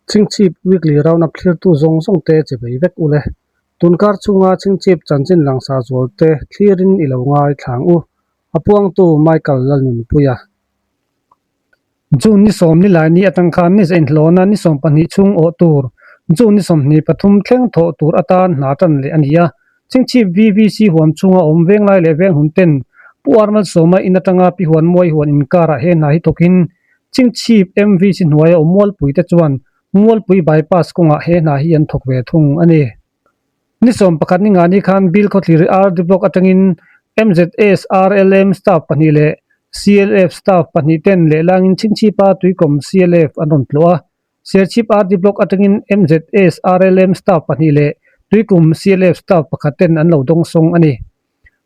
Chhingchhip Weekly Roundup thlirtu zawng zawng te che bei vek ule. Tunkar chhunga Chhingchhip chanchin langsar zual te thlirin i lo ngai thlang u. A puangtu Michael Lalnunpuia. June ni sawm ni lai ni atang khan ni zainhlawna ni 12 chhung awh tur, June ni 23 thleng thawh tur atan hna tan leh a ni a. Chhingchhip VVC huam chhunga awm venglai leh venghun ten Pu Armalsawma in atanga Pi Huanmuai huan inkarah he hna hi thawkin Chhingchhip MVC hnuaia awm Mualpui te chuan Mualpui Bypass kawngah he hna hi an thawk ve thung a ni. Ni 11 ni ngani khan Bilkhawthlir RD Block atangin MZS RLM staff pahnih leh CLF staff pahnih ten lehlangin Chhingchhipa tuikawm CLF an rawn tlawh a. Serchhip RD Block atangin MZS RLM staff pahnih leh tuikum CLF staff pakhat ten an lo dawngsawng a ni.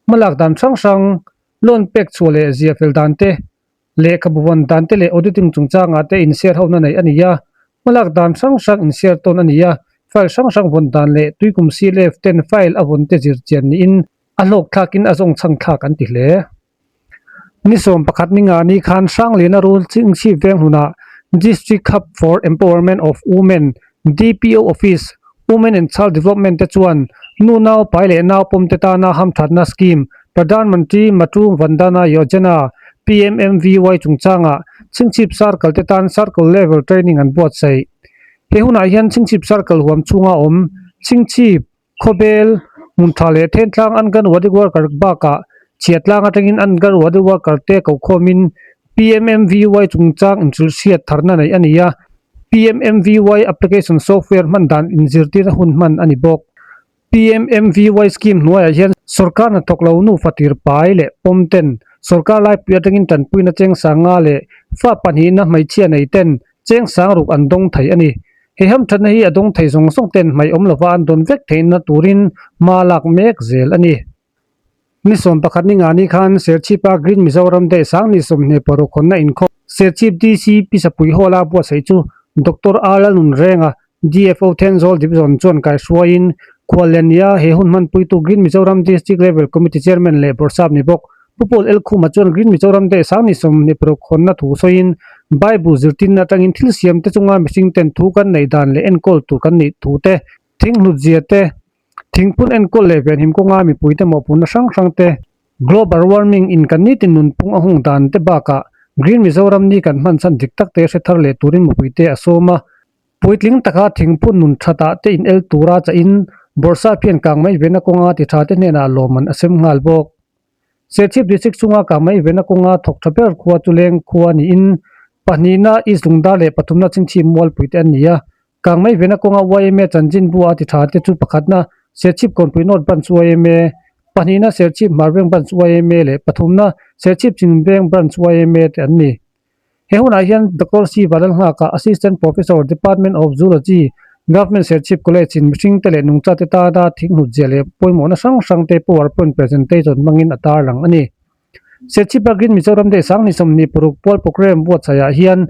Hmalak dan hrang hrang, loan pek chhuah leh zia fel dan te, Lehkhabu vawn dan te leh auditing chungchangah te inshare hona neih a ni a, hmalak dan hrang hrang inshare tawn a ni a, file hrang hrang vawn dan leh tuikum CLF ten file a vawn te zir chian niin a hlawk thlakin a zawng chhang thlak an ti hle. Ni 11 ni nga ni khan Hrangliana Rul Chingchhip veng hlunah District Hub for Empowerment of Women, DPO Office, Women and Child Development te chuan nu nau pai leh nau pawm te tana hamthatna scheme Pradhan Mantri Matru Vandana Yojana, PMMVY, chungchangah Chhingchhip Circle te tan Circle Level Training an buatsaih. He hunah hian Chhingchhip Circle huam chhunga awm Chhingchhip, Khawbel, Hmuntha leh Thentlang Anganwadi Worker bakah Chhiatlang atangin Anganwadi Worker te kokhawmin PMMVY chungchang inhrilhhriat tharna neih a ni a, PMMVY application software hman dan inzirtirna hun hman a ni bawk. PMMVY scheme hnuaiah hian sorkar hnathawk lo nufa tir pai leh pawm ten sorkar laipui atangin tanpuina cheng sanga leh fa pahnihna hmeichhia nei ten cheng sang ruk an dawng thei a ni. He hamthatna hi a dawng thei zawng zawng ten hmai awm lova an dawn vek theihna turin hma lak mek zel a ni. Ni 11 ni nga ni khan Serchhipa Green Mizoram Day sang ni 26 hawnna inkhawm Serchhip DC Pi Sapui Hall a buatsaih chu Doctor R Lalnunrenga, DFO Thenzawl Division chuan kaihruaiin khuallian nia he hun hmanpuitu Green Mizoram District Level Committee Chairman leh Bawrhsap ni bawk Pu Paul Elkhuma chuan Green Mizoram Day sang ni 26 hawnna thu sawiin Bible zirtinna atangin thil siamte chunga mihring ten thu kan neih dan leh enkawl tur kan nih thu te, thinghlutziate te, Thingphun enkawl leh venhim kawnga mipuite mawhphurhna hrang hrang te, Global Warming in kan nitin nunphung a hung dan te bakah Green Mizoram ni kan hman chhan dik tak te hre thar leh turin mipuite a sawm a. Puitling taka thingphun nun thatah te in el tura chahin Bawrhsap hian kangmei vena kawnga ti tha te hnenah lawmman a sem nghal bawk. Serchhip District chunga kangmei vena kawnga thawk tha ber khua chu leng khua niin pahnihna East Lungdar leh pathumna Chhingchhip Mualpui te an ni a. Kangmei vena kawnga yma chanchin bu a ti tha te chu pakhatna Serchhip Kawnpui North Branch yma, pahnihna Serchhip Hmarveng Branch yma leh pathumna Serchhip Chinveng Branch yma te an ni. He hunah hian Doctor C Vanlalnghaka, Assistant Professor, Department of Zoology, Government Serchhip College in mihring te leh nungcha te tana thinghnut zia leh pawimawhna hrang hrang te PowerPoint presentation hmangin a tarlang a ni. Serchhipa Green Mizoram Day sang ni 26 pual programme buatsaihah hian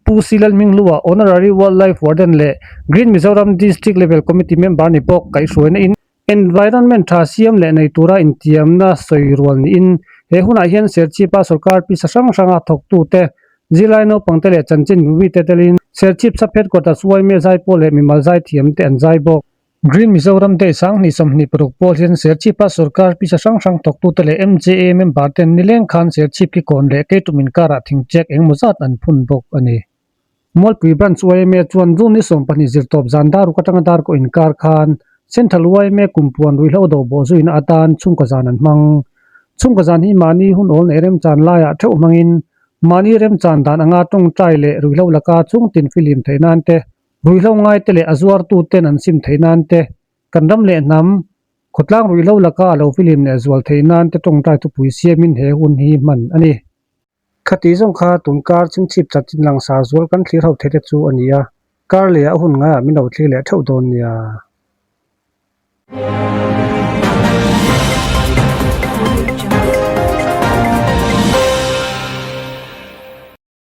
Pu C Lalhminghlua, Honorary Wildlife Warden leh Green Mizoram District Level Committee member ni bawk kaihhruaina in environment tha siam leh nei tura intiamna sawi rual niin he hunah hian Serchhipa sorkar pisa hrang hranga thawktute, zirlai naupangte leh chanchin mite telin Serchhip Sub Headquarters yma zaipawl leh mimal zaithiamte an zai bawk. Green Mizoram Day sang ni 26 pawl hian Serchhipa sorkar pisa hrang hrang thawktute leh MJA member ten nileng khan Serchhip ki kawn leh Keitum inkarah thingchek engemaw zat an phun bawk a ni. Mualpui Branch yma chuan June ni 12 zirtawp zan dar ruk atanga dar kaw inkar khan Central yma kumpuan ruihhlo do bawh zuina atan chhungkaw zan an hmang. Chhungkaw zan hi mahni hun awl neih remchan laiah theuh hmangin mahni remchan dan anga tawngtai leh ruihhlo laka chhungtin filim theih nan te Ruihhlo ngaite leh a zuartuten an sim theih nan te, kan ram leh hnam, khawtlang ruihhlo laka a lo filim leh zual theih nan te tawngtai thupui siamin he hun hi hman a ni. Khati zawng kha tun kar chhingchhip chanchin langsar zual kan thlir ho theih te chu a ni a, kar leh a hun ngaiah min lo thlir leh theuh dawn nia.